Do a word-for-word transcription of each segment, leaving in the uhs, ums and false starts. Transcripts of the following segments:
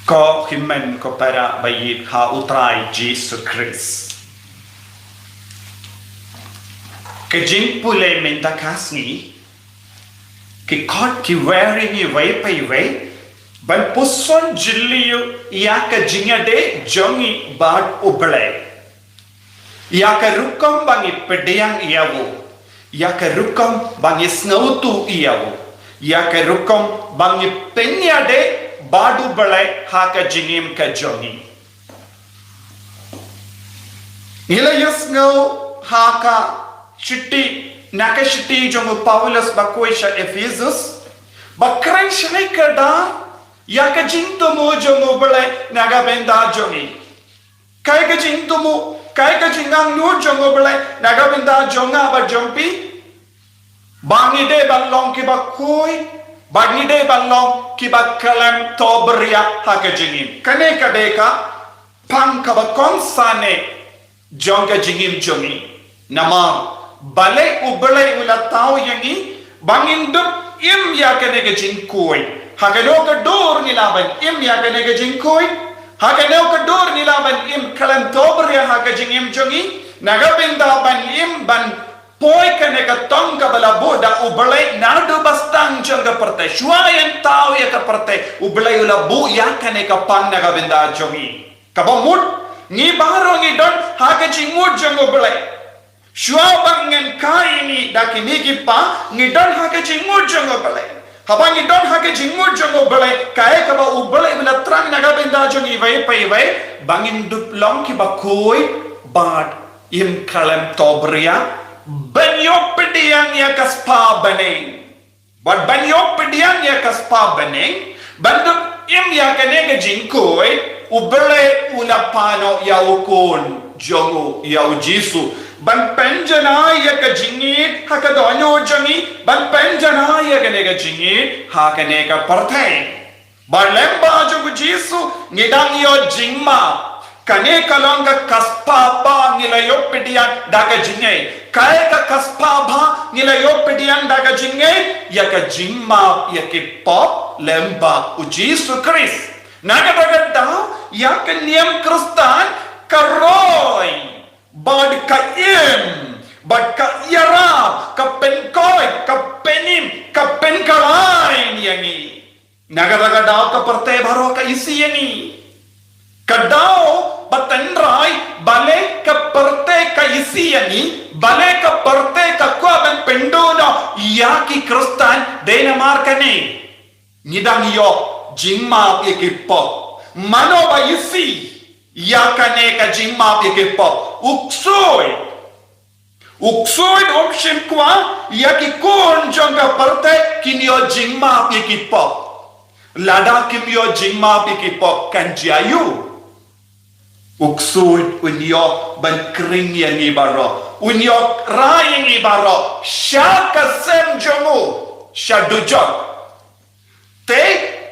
Ko hynmen ko para ba ïeit ha U Trai Jisu Khrist. Ka jingpule mynta ka sngi, ki khot ki wer ïa ngi iwei pa iwei ban puson jylliew ïa ka jingïadei jong ngi bad U Blei. Ïa ka rukom ba ngi pdiang ïa u, ïa ka rukom ba ngi sngewthuh ïa u, ïa ka rukom ba ngi pynïadei bad U Blei ha ka jingim ka jong ngi. Ngi la ïohsngew ha ka shithi, na ka shithi jong u Paulus ba khuid sha Ephesus, ba kren shai kyrdan ïa ka jingthmu jong U Blei na ka bynta jong ngi. Kaei ka jingthmu, kaei ka jingangnud jong U Blei na ka bynta jong nga bad jong phi, ba ngi dei ban long kiba khuid, ba ngi dei ban long kiba khlem tohbria ha ka jingim. Kane ka dei ka pang kaba kongsan eh jong ka jingim jong ngi. Namar balei U Blei u la thaw ïa ngi ba ngin dup im ïa kane ka jingkhuid? Ha kano ka dur ngi lah ban im ïa kane ka jingkhuid? Ha kano ka dur ngi lah ban im khlem tohbria ha ka jingim jong ngi? Na ka bynta ban im ban poi kane ka thong kaba la buh da U Blei naduh ba sdang jong ka pyrthei. Shuwa ïa thaw ïa ka pyrthei, U Blei u la buh ïa kane ka pang na ka bynta jong ngi. Kaba mut, ngi baroh ngi don ha ka jingmut jong U Blei. Shuwa ba ngin kai ngi da kine ki pa, ngi don ha ka jingmut jong U Blei. Haba ngi don ha ka jingmut jong U Blei, kaei kaba U Blei u la thrang na ka bynta jong ngi iwei pa iwei, ba ngin dup long kiba khuid bad im khlem tohbria, ban ïoh pdiang ïa ka spah bneng. Bad ban ïoh pdiang ïa ka spah bneng, ban dup im ïa kane ka jingkhuid, U Blei u la pan noh ïa u khun jong u, ïa u Jisu, ban pynjanai ïa ka jingïeit ha ka dohnud jong ngi, ban pynjanai ïa kane ka jingïeit ha kane ka pyrthei. Bad lyngba jong u Jisu ngi dang ïoh jingmap. Kane ka long ka spah ba ngi la ïoh pdiang da ka jingngeit. Kaei ka spah ba ngi la ïoh pdiang da ka jingngeit? Ïa ka jingmap ïa ki pop lyngba u Jisu Khrist. Na kata ka daw, ïa ka niam Khristan ka roi, bad ka im, bad ka ïarap, ka pynkoit, ka pynim, ka pynkylla ïa ngi. Na kata ka daw ka pyrthei baroh ka isih ïa ngi. Ka daw ba tynrai, balei ka pyrthei ka isih ïa ngi, balei ka pyrthei ka kwah ban pynduh noh ïa ki Khristan, dei namar kane. Ngi dang ïoh jingmap ïa ki pop. Mano ba isih ïa kane ka jingmap ïa ki pop? U ksuid. U ksuid um shym kwah ïa ki khun jong ka pyrthei kin ïoh jingmap ïa ki pop. Lada kim ïoh jingmap ïa ki pop kan jia aïu? U ksuid un ïoh ban khring ïa ngi baroh. Un ïoh rai ïa ngi baroh sha ka sem jong u, sha dujok. Te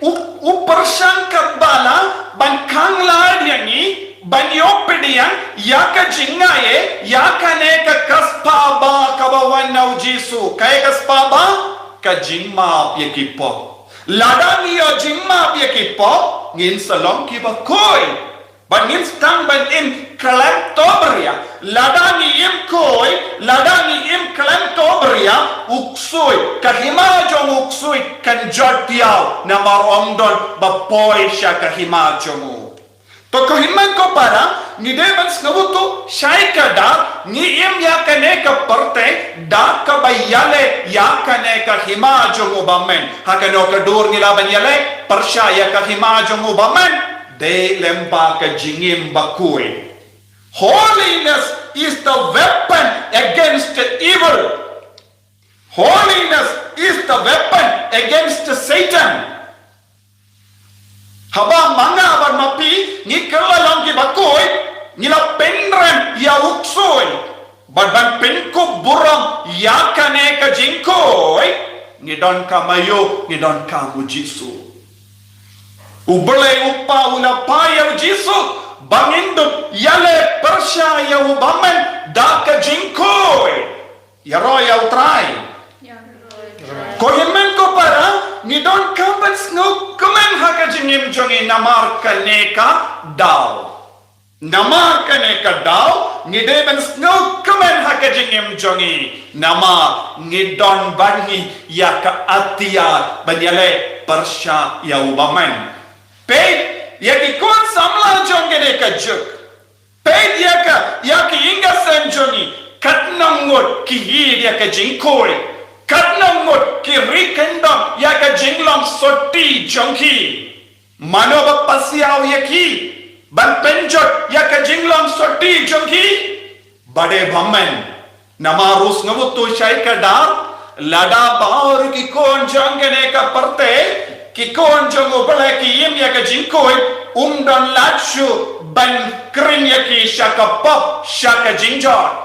u, u pyrshang katba lah ban khang lad ïa ngi ban ïoh pdiang ïa ka jingngeit ïa kane ka spah ba kaba wan na u Jisu. Kaei ka spah ba? Ka jingmap ïa ki pop. Lada ngi ïoh jingmap ïa ki pop, ngin sa long kiba khuid. Bad ngin sdang ban im khlem tohbria. Lada ngi im khuid, lada ngi im khlem tohbria, u ksuid, ka hima jong u ksuid kan jot thiaw, namar ym don ba poi sha ka hima jong u. To ko hynmen ko para, ngi dei ban sngewthuh shai kyrdan, ngi im ïa kane ka pyrthei da kaba ïaleh ïa kane ka hima jong u bymmen. Ha kano ka dur ngi lah ban ïaleh pyrshah ïa ka hima jong u bymmen? Dei lyngba ka jingim bakhuid. Holiness is the weapon against evil. Holiness is the weapon against Satan. Haba ma nga bad ma phi ngi kylla long kiba khuid, ngi la pynrem ïa u ksuid. Bad ban pynkup burom ïa kane ka jingkhuid, ngi donkam aïu? Ngi donkam u Jisu. U Blei u Kpa u la phah ïa u Jisu ba ngin dup ïaleh pyrshah ïa u bymmen da ka jingkhuid. Ïaroh ïa u Trai. Ko hynmen ko para, ngi donkam ban sngewkmen ha ka jingim jong ngi namar kane ka daw. Namar kane ka daw, ngi dei ban sngewkmen ha ka jingim jong ngi. Namar ngi don bad ngi ïa ka atiar ban ïaleh pyrshah ïa u bymman. Peit ïa ki khun samla jong kane ka juk. Peit ïa ka, ïa ki ïing ki sem jong ngi. Katno ngut ki ïeit ïa ka jingkhuid. Katno ngut ki ri kyndong ïa ka jinglong sotti jong ki. Mano ba pasiaw ïa ki ban pynjot ïa ka jinglong sotti jong ki? Ba dei bymman. Namar u sngewthuh shai kdar, lada baroh ki khun jong kane ka pyrthei, ki khun jong U Blei ki im ïa ka jingkhuid, um don lad shuh ban kren ïa ki sha ka pop, sha ka jingjot.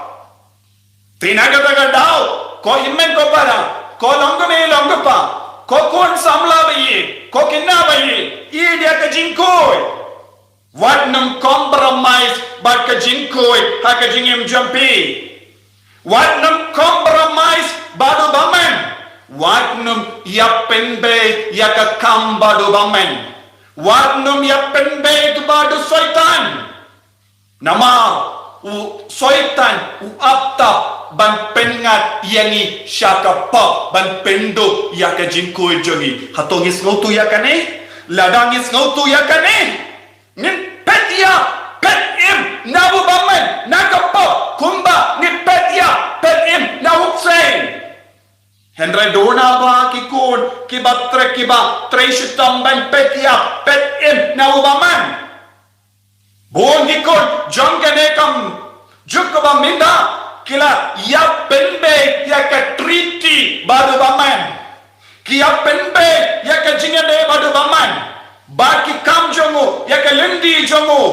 Te na kata ka daw, ko hynmen ko para, ko longkmie longkpa, ko khun samla ba ïeit, ko khynnah ba ïeit, ïeit ïa ka jingkhuid. Wat nym compromise bad ka jingkhuid ha ka jingim jong phi. Wat nym compromise bad u bymman. Wat nym ïa pynbeit ïa ka kam bad u bymman. Wat nym ïa pynbeit bad u Soitan. Namar u Soitan u ap tap ban pynngat ïa ngi sha ka pop, ban pynduh ïa ka jingkhuid jong ngi. Hato ngi sngewthuh ïa kane? Lada ngi sngewthuh ïa kane, ngin peit ïa, peit im na u bymman, na ka pop, kumba ngi peit ïa, peit im na u bseiñ. Hynrei duna ba ki khun kiba trei, kiba trei shitom ban peit ïa, peit im na u bymman. Bun ki khun jong kane ka juk kaba mynta ki la ïa pynbeit ïa ka treaty bad u bymman. Ki ïa pynbeit ïa ka jingïadei bad u bymman. Bad ki kam jong u, ïa ka lynti jong u.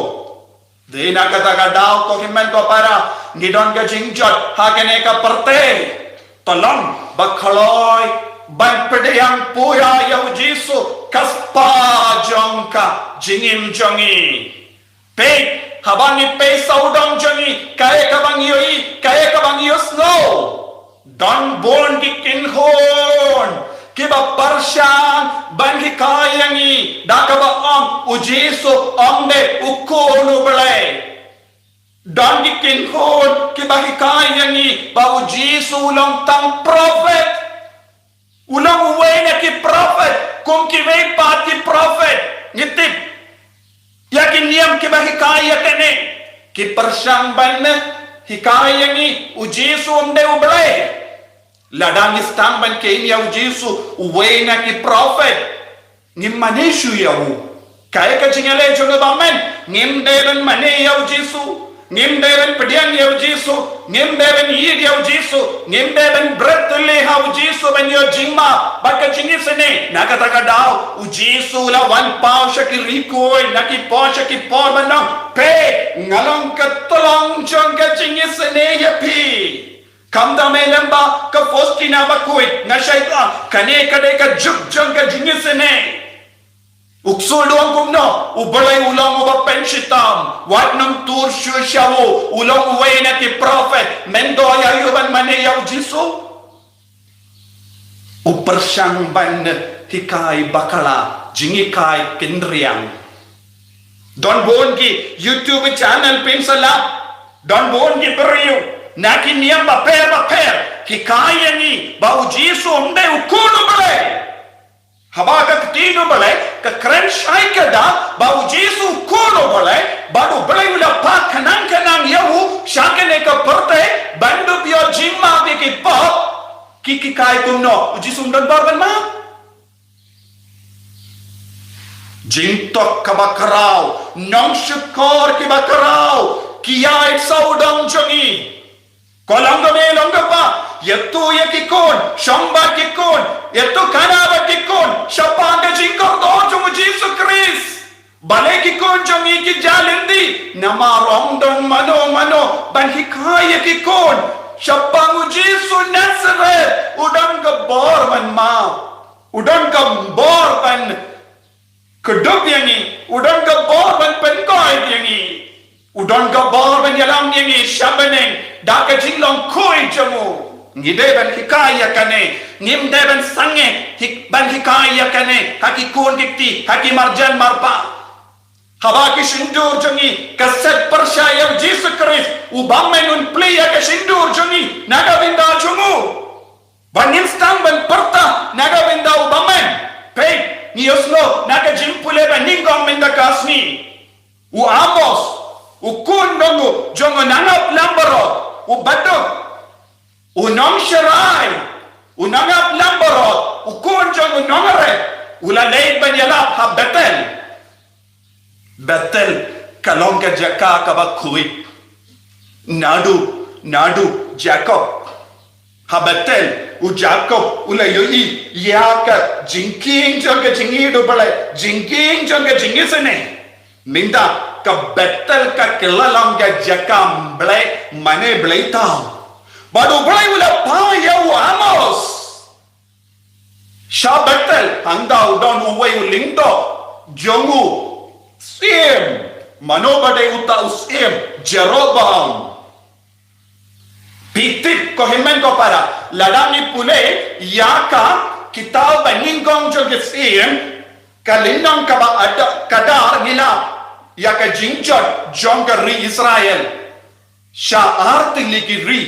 Dei na kata ka daw ko hynmen ko para, ngi don ka jingjot ha kane ka pyrthei. To long ba khlaiñ ban pdiang pura ïa u Jisu, ka spah jong ka jingim jong ngi. Peit, haba ngi pei sawdong jong ngi, kaei kaba ngi ïohi, kaei kaba ngi ïohsngew. Don bun ki kynhun kiba pyrshang ban hikai ïa ngi da kaba ong u Jisu um dei u Khun u Blei. Don ki kynhun kiba hikai ïa ngi ba u Jisu u long tang prophet. U long uwei na ki prophet, kum kiwei pat ki prophet. Ngi tip ïa ki niam kiba hikai ïa kane. Ki pyrshang ban hikai ïa ngi u Jisu um dei u Blei. Lada ngi sdang ban kheiñ ïa u Jisu uwei na ki prophet, ngim mane shuh ïa u. Kaei ka jingïaleh jong u bymman, ngim dei ban mane ïa u Jisu, ngim dei ban pdiang ïa u Jisu, ngim dei ban ïeit ïa u Jisu, ngim dei ban bret leh ha u Jisu ban ïoh jingma bad ka jingisynei. Na kata ka daw u Jisu u la wan paw sha ki ri khuid, na ki por sha ki por ban ong, peit, nga long ka tyllong jong ka jingisynei ïa phi. Khamtam eh lem ba ka Faustina Bakhuid, nga shait ba kane ka dei ka juk jong ka jingisynei. U ksul duh kumno, u Blei u long uba pynshitom, wat nym tur shuh sha u, u long uwei na ki prophet, men duh ïa u ban mane ïa u Jisu. U pyrshang ban hikai bakla, jinghikai kynriang. Don bun ki YouTube channel phin sa lap. Don bun ki briew na ki niam bapher bapher ki hikai ïa ngi ba u Jisu um dei u Khun u Blei. Haba ka ktien u Blei ka kren shai kdar ba u Jisu u Khun u Blei, bad u Blei u la phah khnang khnang ïa u sha kane ka pyrthei ban dup ïoh jingmap ïa ki pop, ki hikai kumno u Jisu um don bor ban map. Jingtok kaba khraw, nongshukor kiba khraw, ki ïaid sawdong jong ngi. Ko longkmie longkpa, ïathuh ïa ki khun, shong bad ki khun, ïathuh khana bad ki khun shaphang ka jingkordor jong u Jisu Khrist. Balei ki khun jong ngi ki jah lynti? Namar ym don mano mano ban hikai ïa ki khun shaphang u Jisu Nasareth. U don ka bor ban map. U don ka bor ban kdup ïa ngi. U don ka bor ban pynkoit ïa ngi. U don ka bor ban ïalam ïa ngi sha bneng da ka jinglong khuid jong u. Ngi dei ban hikai ïa kane. Ngim dei ban sangeh hik-, ban hikai ïa kane, ha ki khun ki kti, ha ki marjan marpa. Haba ki shyntur jong ngi, ka set pyrshah ïa u Jisu Khrist, u bymmen un plie ïa ka shyntur jong ngi, na ka bynta jong u. Ba ngin sdang ban pyrta, na ka bynta u bymmen. Peit, ngi ïohsngew, na ka jingpule ba nyngkong mynta ka sngi. U Amos, u khun jong u, jong u nongap langbrot, u baduk, u nongsharai, u nongap langbrot, u khun jong u nongret, u la leit ban ïalap ha Bethel. Bethel, ka long ka jaka kaba khuid. Naduh, naduh, Jakob. Ha Bethel, u Jakob, u la ïohi, ïa ka jingkieng jong ka jingïeit u Blei, jingkieng jong ka jingisynei. Mynta, ka Bethel ka kylla long ka jaka Blei, mane Blei thaw. Bad u Blei u la phah ïa u Amos. Sha Bethel, hangta u don uwei u lyngdoh, jong u, syiem, mano ba dei uta u syiem, Jeroboam. Phi tip ko hynmen ko para, lada ngi pule, ïa ka, kitab ba nyngkong jong ki syiem, ka lynnong kaba ada, ka dar ngi lap, ïa ka jingjot, jong ka ri Israel. Sha ar tylli ki ri,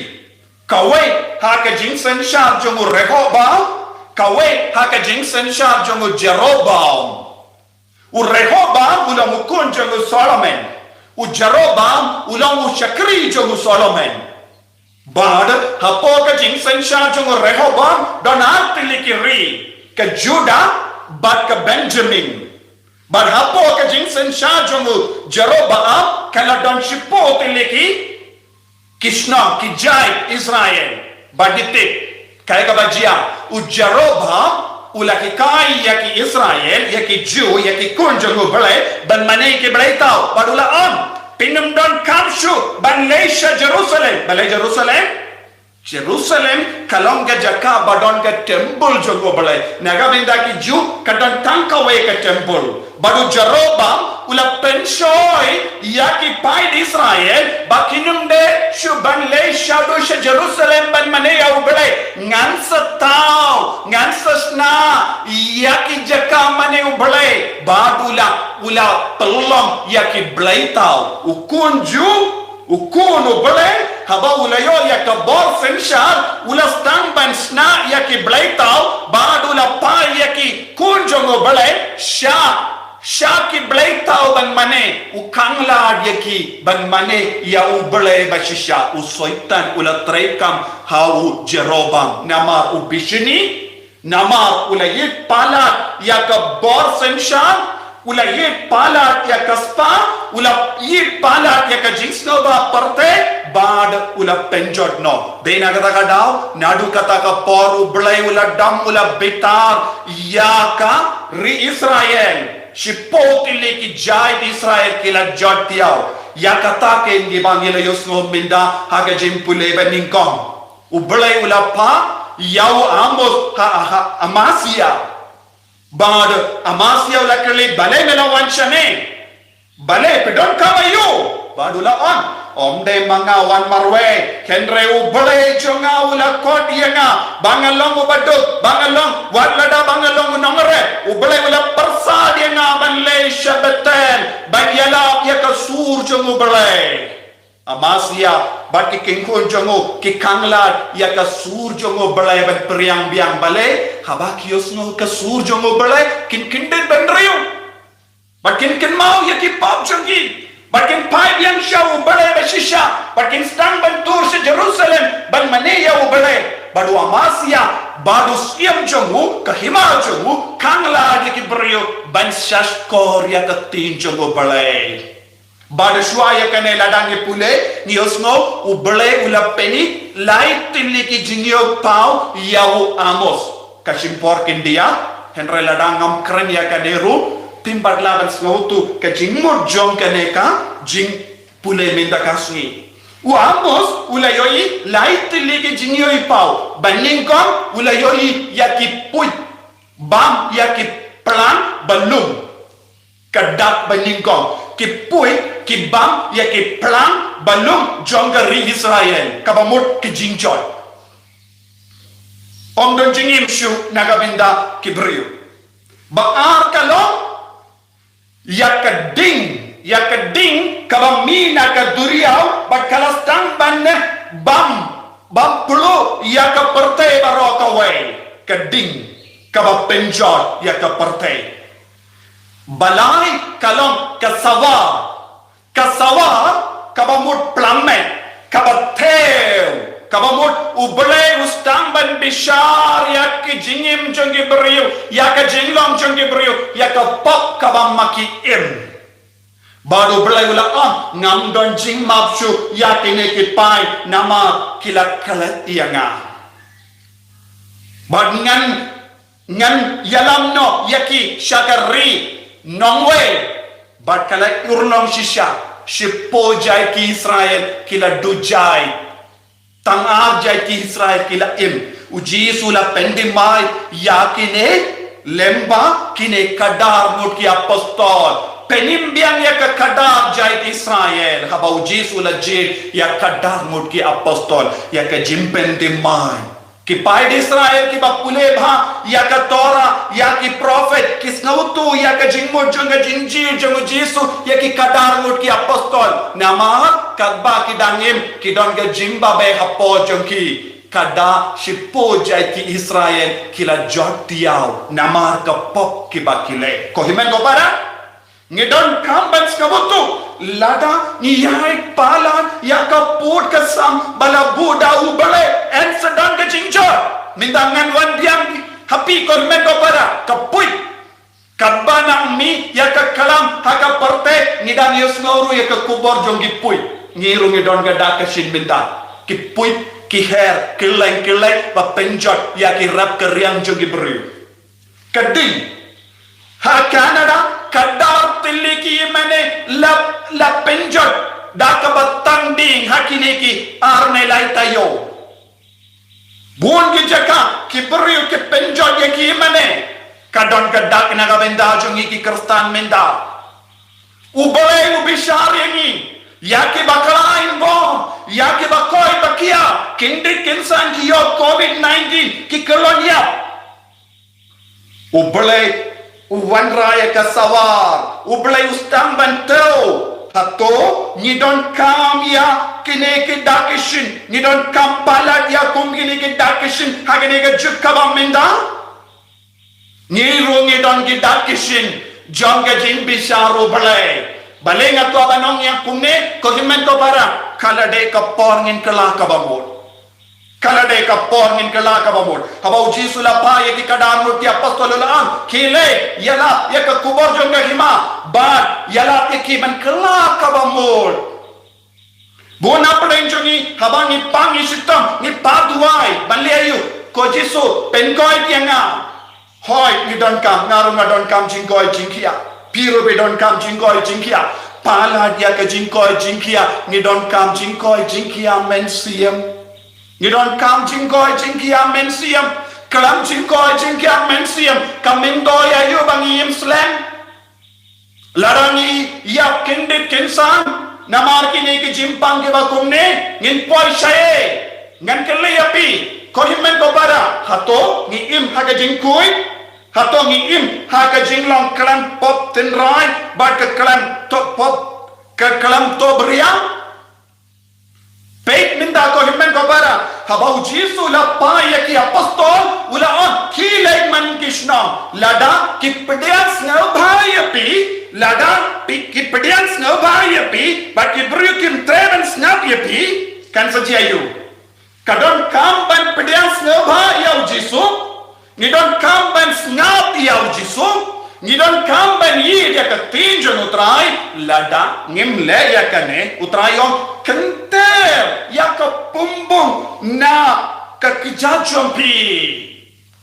kawei ha ka jingsynshar jong u Rehoboam, kawei ha ka jingsynshar jong u Jeroboam. U Rehoboam u long u khun jong u Solomon. U Jeroboam u long u shakri jong u Solomon. Bad hapoh ka jingsynshar jong u Rehoboam don ar tylli ki ri, ka Judah bad ka Benjamin. Bad hapoh ka jingsynshar jong u Jeroboam ka la don shiphew tylli ki, ki shnong, ki jait Israel. Bad ngi tip, kaei kaba jia, u Jeroboam u la hikai ïa ki Israel, ïa ki Jiw, ïa ki khun jong u Blei, ban mane ki blei thaw, bad u la ong, phin ym donkam shuh ban leit sha Jerusalem. Balei Jerusalem? Jerusalem ka long ka jaka ba don ka temple jong u Blei. Na ka bynta ki Jiw ka don tang kawei ka temple. Bad u Jeroboam u la pynshoi ïa ki paid Israel ba kin ym dei shuh ban leit shaduh sha Jerusalem ban mane ïa u Blei. Ngan sa thaw, ngan sa shna ïa ki jaka mane u Blei. Bad u la, u la pynlong ïa ki blei thaw. U khun Jiw, u khun u Blei, haba u la ïoh ïa ka bor synshar, u la sdang ban shna ïa ki blei thaw, bad u la phah ïa ki khun jong u Blei sha, sha ki blei thaw ban mane, u khanglad ïa ki ban mane ïa u Blei ba shisha. U Soitan u la treikam ha u Jeroboam, namar u bishni, namar u la ïit palat ïa ka bor synshar, u la ïit palat ïa ka spah, u la ïit palat ïa ka jingsngewbha pyrthei, bad u la pynjot noh. Dei na kata ka daw, naduh kata ka por u Blei u la dam, u la bitar ïa ka ri Israel. Shiphew tylli ki jait Israel ki la jot thiaw. Ïa kata keiñ ngi ba ngi la ïohsngew mynta ha ka jingpule ba nyngkong. U Blei u la phah ïa u Amos ha, ha, Amasia. Bad Amasia u la kylli, balei me la wan shane? Balei, phi donkam aïu? Bad u la ong, ym dei ma nga wan marwei, hynrei u Blei jong nga u la khot ïa nga ba ngan long u baduk, ba ngan long, wat lada ba ngan long u nongret, u Blei u la pyrsad ïa nga ban leit sha Bethel ban ïalap ïa ka sur jong u Blei. Amasia bad ki kynkhun jong u ki khanglad ïa ka sur jong u Blei ban pyrshang biang. Balei? Haba ki ïohsngew ka sur jong u Blei, kin kyndit ban riew, bad kin kynmaw ïa ki pop jong ki, bad kin phai biang sha u Blei ba shisha, bad kin sdang ban tur sha Jerusalem ban mane ïa u Blei. Bad u Amasia bad u syiem jong u, ka hima jong u, khanglad ïa ki briew ban shahshkor ïa ka ktien jong u Blei. Bad shuwa ïa kane, lada ngi pule, ngi ïohsngew u Blei u la pyni lai tylli ki jingïohipaw ïa u Amos. Ka shim por khyndiat, hynrei lada ngam kren ïa kane ruh, phim pat lah ban sngewthuh ka jingmut jong kane ka jingpule mynta ka sngi. U Amos u la ïohi lai tylli ki jingïohipaw. Ba nyngkong, u la ïohi ïa ki puit bam ïa ki plang ba lum. Ka dak ba nyngkong, ki puit, ki bam ïa ki plang ba lum jong ka ri Israel, kaba mut ki jingjot. Ym don jingim shuh na ka bynta ki briew. Ba ar ka long, ïa ka ding, ïa ka ding kaba mih na ka duriaw, bad ka la sdang ban, bam, bam plu ïa ka pyrthei baroh kawei. Ka ding kaba pynjot ïa ka pyrthei. Ba lai ka long ka sawa. Ka sawa kaba mut plang met, kaba thew, kaba mut U Blei u sdang ban bishar ïa ki jingim jong ki briew, ïa ka jinglong jong ki briew, ïa ka pop kaba ma ki im. Bad U Blei u la ong, ngam don jingmap shuh ïa kine ki paid, namar ki la klet ïa nga. Bad ngan, ngan ïalam noh ïa ki sha ka ri nongwei. Bad ka la urlong shisha, shiphew jait ki Israel ki la duh jait. Tang ar jait ki Israel ki la im. U Jisu la pyndem ïa kine, lyngba kine kadar ngut ki apostol. Pynim biang ïa ka kadar jait Israel, haba U Jisu la jied ïa kadar ngut ki apostol, ïa ka jingpyndem. Ki paid Israel kiba pule bha ïa ka Torah, ïa ki prophet, ki sngewthuh ïa ka jingmut jong ka jingjia jong U Jisu, ïa ki kadar ngut ki apostol. Namar katba ki dang im, ki don ka jingbabe hapoh jong ki. Katba shiphew jait ki Israel ki la jot diaw, namar ka pop kiba ki leh. Ko hynmen ko para, ngi donkam ban sngewthuh, lada ngi ïai palat ïa ka pud ka sam ba la buh da U Blei, yn sa don ka jingjot. Mynta ngan wan biang ha phi ko hynmen ko para, ka puit. Katba nang mih ïa ka klam ha ka pyrthei, ngi dang ïohsngew ruh ïa ka khubor jong ki puit. Ngi ruh ngi don ka dak ka shin mynta. Ki puit, ki her, ki leng, ki leng, ba pynjot ïa ki rep ka riang jong ki briew. Ka ding. Ha Canada, kadar tylli ki ïingmane la, la pynjot da kaba tang ding ha kine ki ar ne lai taïew. Bun ki jaka, ki briew ki pynjot ïa ki ïingmane. Ka don ka dak na ka bynta jong ngi ki Khristan mynta. U Blei u bishar ïa ngi, ïa kiba khlaiñ bor, ïa kiba koit ba khiah, kyndit kynsan ki ïoh covid nineteen, ki kyllon ïap. U Blei u wanrah ïa ka sawar, U Blei u sdang ban thew. Hato ngi donkam ïa kine ki dak ki shin, ngi donkam palat ïa kum kine ki dak ki shin ha kine ki juk kaba mynta? Ngi ruh ngi don ki dak ki shin jong ka jingbishar U Blei. Balei nga kwah ban ong ïa kumne, ko hynmen ko para, ka la dei ka por ngin kylla kaba mut. Ka la dei ka por ngin kylla kaba mut. Haba U Jisu u la phah ïa ki kadar ngut ki apostol u la ong, khie leit, ïalap ïa ka khubor jong ka hima, bad ïalap ïa ki ban kylla kaba mut. Bun na pdeng jong ngi, haba ngi pang ngi shitom, ngi phah duwai, ban leh aïu, ko Jisu, pynkoit ïa nga. Hooid, ngi donkam, nga ruh nga donkam jingkoit jingkhiah. Phi ruh phi donkam jingkoit jingkhiah. Palat ïa ka jingkoit jingkhiah, ngi donkam jingkoit jingkhiah mynsiem. Ngi donkam jingkoit jingkhiah mynsiem. Khlem jingkoit jingkhiah mynsiem, ka myntoi aïu ba ngi im slem. Lada ngi ïap kyndit kynsan namar kine ki jingpang kiba kumne, ngin poi shaei? Ngan kylli ïa phi, ko hynmen ko para, hato ngi im ha ka jingkhuid? Hato ngi im ha ka jinglong khlem pop tynrai bad ka khlem tuh pop, ka khlem tuh bria? Peit mynta ko hynmen ko para, haba U Jisu u la phah ïa ki apostol, u la ong, khie leit man ki shnong. Lada ki pdiang sngewbha ïa phi, lada phi, ki pdiang sngewbha ïa phi, bad ki briew kim treh ban sngap ïa phi, kan sa jia aïu? Ka donkam ban pdiang sngewbha ïa U Jisu. Ngi donkam ban sngap ïa U Jisu, ngi donkam ban ïeit ïa ka ktien jong U Trai, lada ngim leh ïa kane, U Trai u ong, kynter ïa ka pumbum na ka kjat jong phi.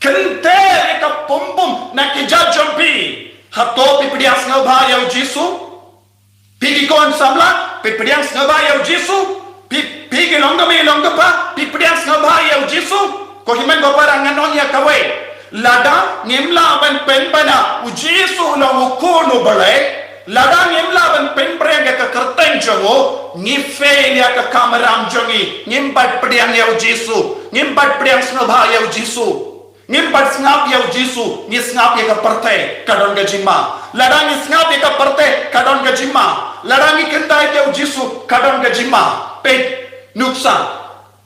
Kynter ïa ka pumbum na ka kjat jong phi. Hato phi pdiang sngewbha ïa U Jisu? Phi ki khun samla, phi pdiang sngewbha ïa U Jisu? Phi, phi ki longkmie longkpa, phi pdiang sngewbha ïa U Jisu? Ko hynmen ko para, ngan ong ïa kawei. Lada ngim lah ban pynbna U Jisu u long u Khun U Blei, lada ngim lah ban pynbna ïa ka kyrteng jong u, ngi fail ïa ka kamram jong ngi, ngim pat pdiang ïa U Jisu, ngim pat pdiang sngewbha ïa U Jisu. Ngim pat sngap ïa u Jisu, ngi sngap ïa ka pyrthei, ka don ka jingma. Lada ngi sngap ïa ka pyrthei, ka don ka jingma. Lada ngi kyntait ïa u Jisu, ka don ka jingma. Peit, nuksa.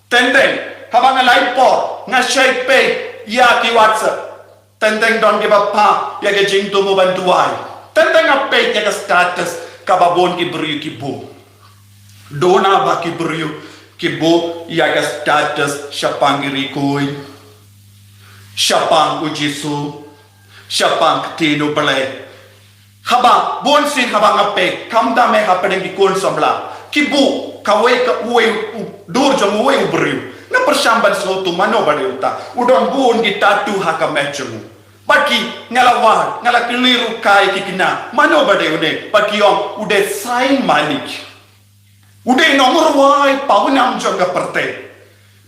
Teng teng, haba nga lait por, nga shait peit ïa ki WhatsApp. Teng teng don kiba phah ïa ka jingthmu ban duwai. Teng teng nga peit ïa ka status kaba bun ki briew ki buh. Duna ba ki briew ki buh ïa ka status shaphang ki rikoi, shaphang u Jisu, shaphang ka ktien U Blei. Haba bun sien haba nga peit, khamtam eh hapdeng ki khun samla, ki buh kawei ka uwei u dur jong uwei u briew. Nga pyrshang ban sngewthuh mano ba dei uta. U don bun ki tattoo ha ka meh jong u. Bad ki, nga la wad, nga la kylli ruh ïa ki khynnah, mano ba dei une? Bad ki ong, u dei Saint Manik. U dei nongrwai pawnam jong ka pyrthei.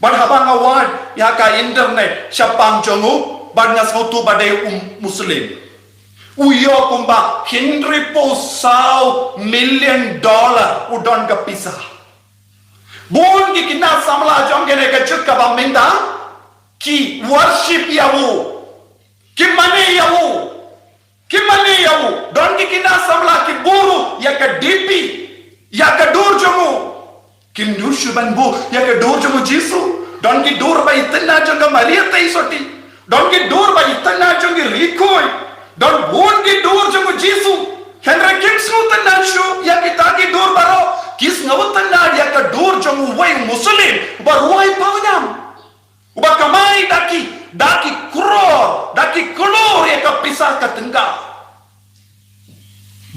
Bad haba nga wad ïa ka internet shaphang jong u, bad nga sngewthuh ba dei u Muslim. U ïoh kumba hynriewphew saw million dollar, u don ka pisa. Bun ki khynnah samla jong kane ka juk kaba mynta ki worship ïa u. Ki mane ïa u. Ki mane ïa u. Don ki khynnah samla ki buh ruh ïa ka D P, ïa ka dur jong u. Kim dei shuh ban buh ïa ka dur jong u Jisu. Don ki dur ba itynnad jong ka Maria Theisotti. Don ki dur ba itynnad jong ki rikoi. Don bun ki dur jong u Jisu. Hynrei kim sngewtynnad shuh ïa kita ki dur baroh. Ki sngewtynnad ïa ka dur jong uwei u Muslim uba rwai pawnam. Uba kamai da ki, da ki klur, da ki klur ïa ka pisa ka tyngka.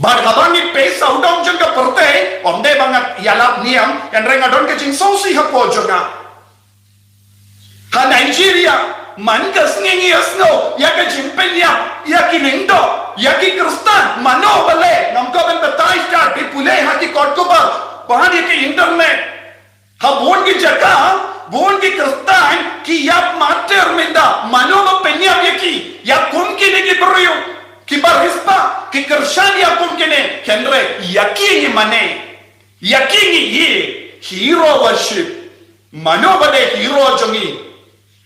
Bad haba ngi peit sawdong jong ka pyrthei, ym dei ba nga ïalap niam, hynrei nga don ka jingsngewsih hapoh jong nga. Ha Nigeria, man ka sngi ngi ïasngew ïa ka jingpynïap ïa ki lyngdoh, ïa ki Khristan, mano ba leh, ngam kwah ban batai, stad phi pule ha ki kot khubor, bad ha ki internet. Ha bun ki jaka, bun ki Khristan ki ïap martir mynta, mano ba pynïap ïa ki? Ïa kum kine ki briew kiba riewspah, ki kyrshan ïa kum kine, hynrei ïa ki ngi mane, ïa ki ngi ïeit, hero worship. Mano ba dei hero jong ngi?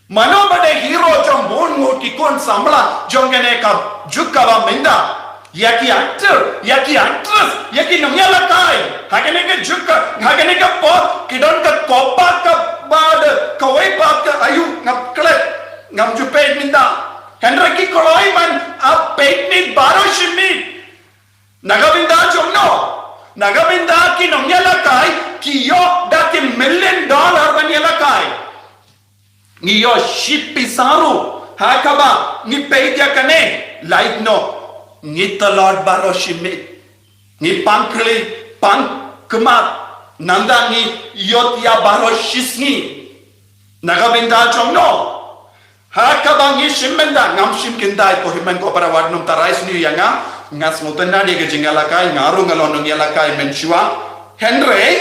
Mano ba dei hero jong bun ngut ki khun samla jong kane ka juk kaba mynta? Ïa ki actor, ïa ki actress, ïa ki nongïalehkai. Ha kane ka juk ka, ha kane ka por, ki don ka kopa kaba dei kawei pat ka aïu, ngam klet, ngam ju peit mynta. Hynrei ki kloi ban ap peit miet baroh shi miet. Na ka bynta jong no? Na ka bynta ki nongïalehkai, ki ïoh da ki million dollar ban ïalehkai. Ngi ïoh shiphew pisa ruh ha kaba ngi peit ïa kane, lait noh, ngi tlot baroh shi miet. Ngi pang khlieh, pang khmat, nangta ngi ïoh ïa baroh shi sngi. Na ka bynta jong no? Ha kaba ngi shim mynta, ngam shim kyntait, ko hynmen ko para wat nym tharai sniew ïa nga, nga sngewtynnad ïa ka jingïalehkai, nga ruh nga long nongïalehkai mynshuwa. Hynrei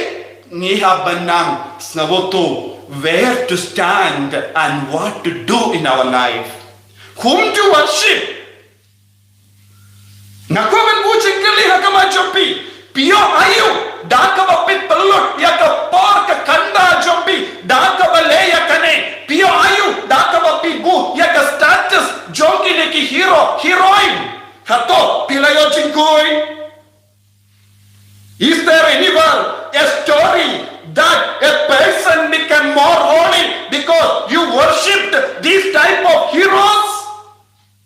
ngi hap ban nang sngewthuh where to stand and what to do in our life. Whom to worship? Nga kwah ban buh jingkylli ha khmat jong phi. Phi ïoh aïu da kaba phi pynlut ïa ka por ka khanda jong phi da kaba leh ïa kane? Phi ïoh aïu da kaba phi buh ïa ka status jong kine ki hero, heroine? Hato phi la ïoh jingkhuid? Is there anywhere a story that a person became more holy because you worshipped this type of heroes?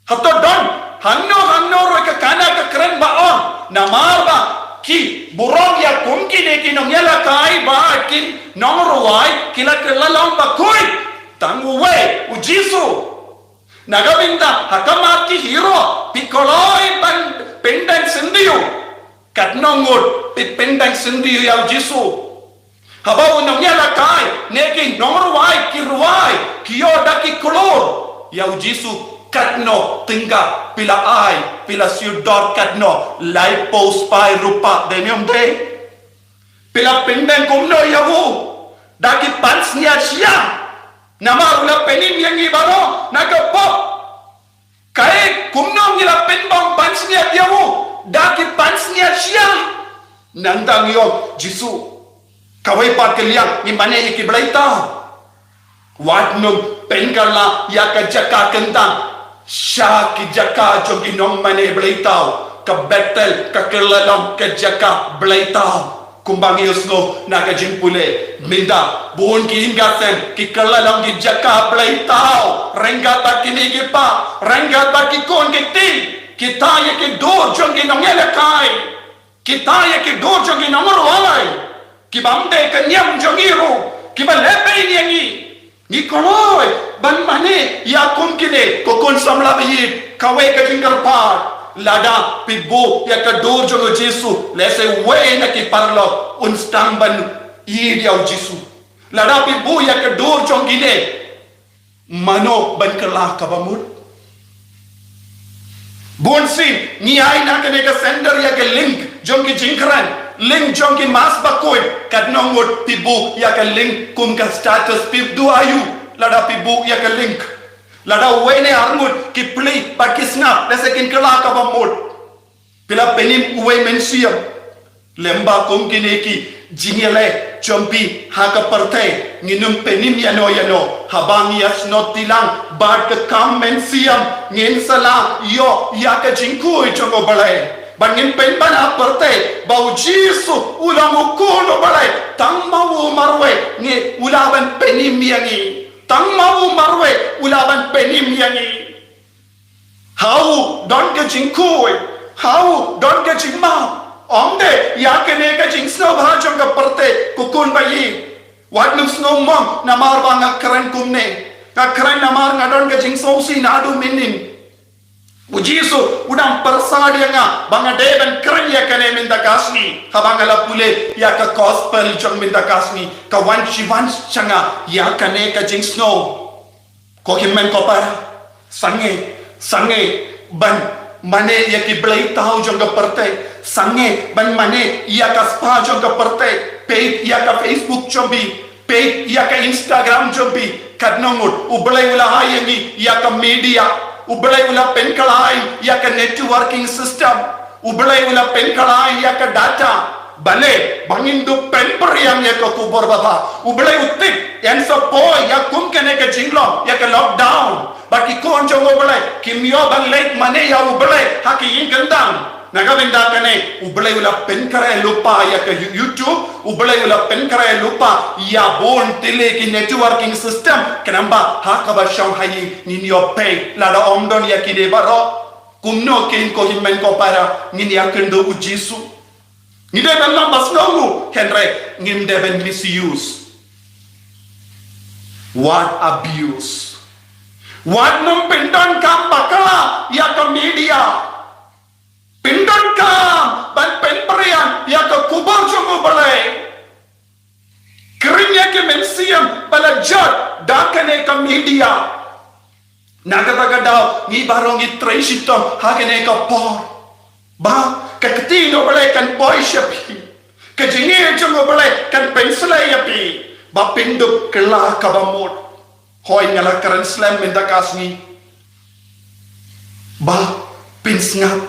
Hato don hangno hangno ruh ka kane ka kren ba ong, namar ba ki burom ïa kum kine ki nongïalehkai ba ki nongrwai, ki la kylla long bakhuid? Tang uwei, u Jisu. Na ka bynta ha khmat ki hero, phi kloi ban pyndeng syndiew. Katno ngut phi pyndeng syndiew ïa u Jisu? Haba u nongïalehkai ne ki nongrwai ki rwai, ki ïoh da ki klur, ïa u Jisu katno tyngka phi la ai, phi la siew dor katno? Laiphew spah rupa, dei ne ym dei? Phi la pyndeng kumno ïa u? Da ki pansngiat shiang. Namar u la pynim ïa ngi baroh na ka pop. Kaei kumno ngi la pynbang pansngiat ïa u? Da ki pansngiat shiang. Nangta ngi ong, Jisu, kawei pat ka liang, ngi mane ïa ki blei tam. Wat nym pynkylla ïa ka jaka kyntang sha ki jaka jong ki nongmane bleitaw. Ka Bethel ka kylla long ka jaka bleitaw. Kumba ngi ïohsngew na ka jingpule, mynta bun ki ïing ki sem ki kylla long ki jaka bleitaw. Ryngkat bad ki mei ki pa, ryngkat bad ki khun ki kti, kita ïa ki dur jong ki nongïalehkai, kita ïa ki dur jong ki nongrwai, ki bym dei ka niam jong ngi ruh, kiba leh beiñ ïa ngi. Ngi kloi ban mane ïa kum kine, ko khun samla ba ïeit, kawei ka jingkyrpad. Lada phi buh ïa ka dur jong u Jisu, lehse wei na ki paralok un sdang ban ïeit ïa u Jisu. Lada phi buh ïa ka dur jong kine, mano ban kylla kaba mut? Bun sien ngi ai na kane ka center ïa ka link jong ki jingkren, link jong ki mass bakhuid, katno ngut phi buh ïa ka link kum ka status, phi duwai ïa u? Lada phi buh ïa ka link, lada uwei ne ar ngut ki plie bad ki sngap, lehse kin kylla kaba mut. Phi la pynim uwei mynsiem. Lem ba kum kine ki jingïaleh jong phi ha ka pyrthei, ngin ym pynim ïano ïano. Haba ngi ïasnoh tilang bad ka kam mynsiem, ngin sa la ïoh ïa ka jingkhuid jong U Blei. Ba ngin pynban ha pyrthei ba u Jisu u long u Khun U Blei, tang ma u marwei ngi, u lah ban pynim ïa ngi. Tang ma u marwei u lah ban pynim ïa ngi. Ha u don ka jingkhuid, ha u don ka jingmap. Ym dei ïa kane ka jingsngewbha jong ka pyrthei, ko khun ba ïeit. Wat nym sngew mong namar ba nga kren kumne. Nga kren namar nga don ka jingsngewsih naduh mynnin. U Jisu u dang pyrsad ïa nga ba nga dei ban kren ïa kane mynta ka sngi. Haba nga la pule ïa ka gospel jong mynta ka sngi, ka wan shi wan sha nga ïa kane ka jingsngew. Ko hynmen ko para, sangeh, sangeh ban mane ïa ki bleitaw jong ka pyrthei, sangeh ban mane ïa ka spah jong ka pyrthei. Peit ïa ka Facebook jong phi, peit ïa ka Instagram jong phi, katno ngut U Blei u la ai ïa ngi ïa ka media, U Blei u la pynkylla ïa ka networking system. U Blei u la pynkylla ïa ka data. Balei ba ngin dup pynpyrïang ïa ka khubor babha? U Blei u tip, yn sa poi ïa kum kane ka jinglong, ïa ka lockdown. Ba ki khun jong U Blei kim ïoh ban leit mane ïa U Blei ha ki ïing kyntang. Na ka bynta kane U Blei u la pynkhreh lypa ïa ka You-, YouTube, U Blei u la pynkhreh lypa ïa bun tylli ki networking system. Khnang ba ha kaba shong ha ïing ngin ïoh peit, lada ym don ïa kine baroh. Kumno kein ko hynmen ko para ngin ïakynduh u Jisu? Ngi dei ban long ba sngewbha, hynrei ngim dei ban misuse. Wat abuse. Wat nym pyndonkam bakla ïa ka media. Pyndonkam ban pynpyrïang ïa ka khubor jong U Blei. Khring ïa ki mynsiem ba la jot da kane ka media. Na kata ka daw ngi baroh ngi trei shitom ha kane ka por. Ba ka ktien U Blei kan poi sha phi, ka jingïeit jong U Blei kan pynsleh ïa phi, ba phin dup kylla kaba mut. Hooid, nga la kren slem mynta ka sngi. Ba phin sngap,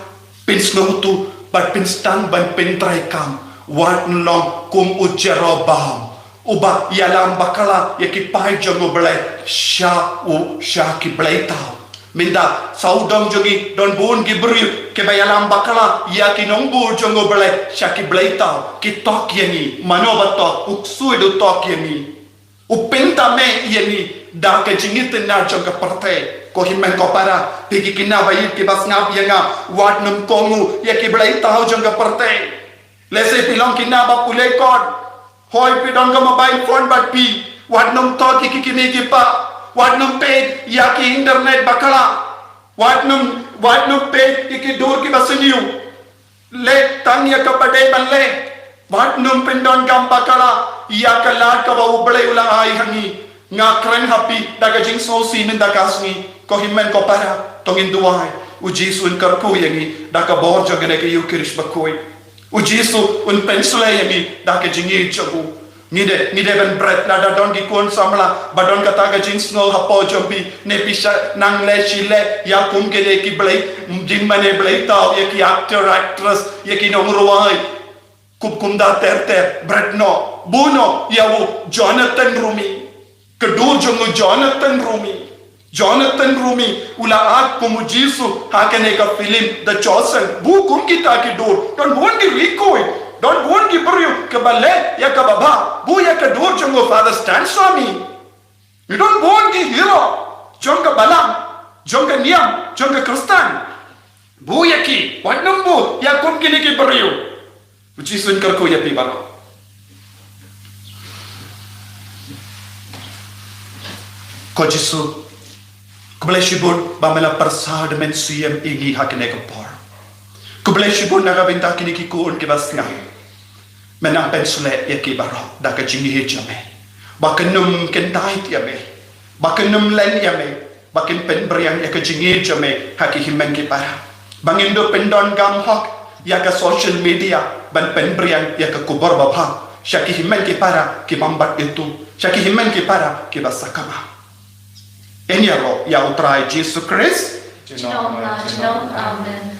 phin sngewthuh bad phin sdang ban pyntrei kam. Wat nym long kum u Jeroboam, uba ïalam bakla ïa ki paid jong U Blei sha u, sha ki bleitaw. Mynta sawdong jong ngi don bun ki briew kiba ïalam bakla ïa ki nongbud jong U Blei sha ki bleitaw. Ki tok ïa ngi, mano ba tok? U ksuid u tok ïa ngi. U pynthame ïa ngi da ka jingïatynna jong ka pyrthei. Ko hynmen ko para, phi ki khynnah ba ïeit kiba sngap ïa nga, wat nym kohnguh ïa ki bleitaw jong ka pyrthei. Lehse phi long khynnah ba pule kot. Hooid, phi don ka mobile phone bad phi. Wat nym thok ïa ki kmie ki kpa. Wat nym peit ïa ki internet bakla. Wat nym, wat nym peit ïa ki dur kiba sniew. Leh tang ïa kaba dei ban leh. Wat nym pyndonkam bakla ïa ka lad kaba U Blei u la ai ha ngi. Nga kren ha phi da ka jingsngewsih mynta ka sngi. Ko hynmen ko para, to ngin duwai. U Jisu un kyrkhu ïa ngi da ka bor jong kane ka Ïukharist bakhuid. U Jisu un pynsleh ïa ngi da ka jingïeit jong u. Ngi dei, ngi dei ban bret. Lada don ki khun samla ba don kata ka jingsngew hapoh jong phi, ne phi shah nang leh shi leh ïa kum kine ki blei, jingmane bleitaw, ïa ki actor actress, ïa ki nongrwai, kup kumta ter ter, bret noh, buh noh ïa u Jonathan Roumie. Ka dur jong u Jonathan Roumie. Jonathan Roumie, u la act kum u Jisu, ha kane ka film, The Chosen. Bu kum kita ki dur. Don bun ki rikoi. Don bun ki briew, kaba leh, ïa kaba bha. Bu ïa ka dur jong u Father Stan Swami. Don bun ki hero. Jong ka balang. Jong ka niam. Jong ka Khristan. Bu ïa ki. Wat nym bu. Ïa kum kine ki briew. U Jisu un kyrkhu ïa phi baroh. Ko Jisu, khublei shibun ba me la pyrsa da men siem ïa ngi ha kane ka por. Khublei shibun na ka bynta kine ki khun kiba sngap. Me nang pynsleh ïa ki baroh da ka jingïeit jong me. Ba kin ym kyntait ïa me. Ba kin ym len ïa me. Ba kin pynbriang ïa ka jingïeit jong me ha ki hynmen ki para. Ba ngin dup pyndon gam hok ïa ka social media ban pynbriang ia ka khubor babha sha ki hynmen ki para ki bym pat ithuh, sha ki hynmen ki para kiba sakma. Yn ïaroh ïa U Trai Jisu Khrist. Junom la junom. Amen.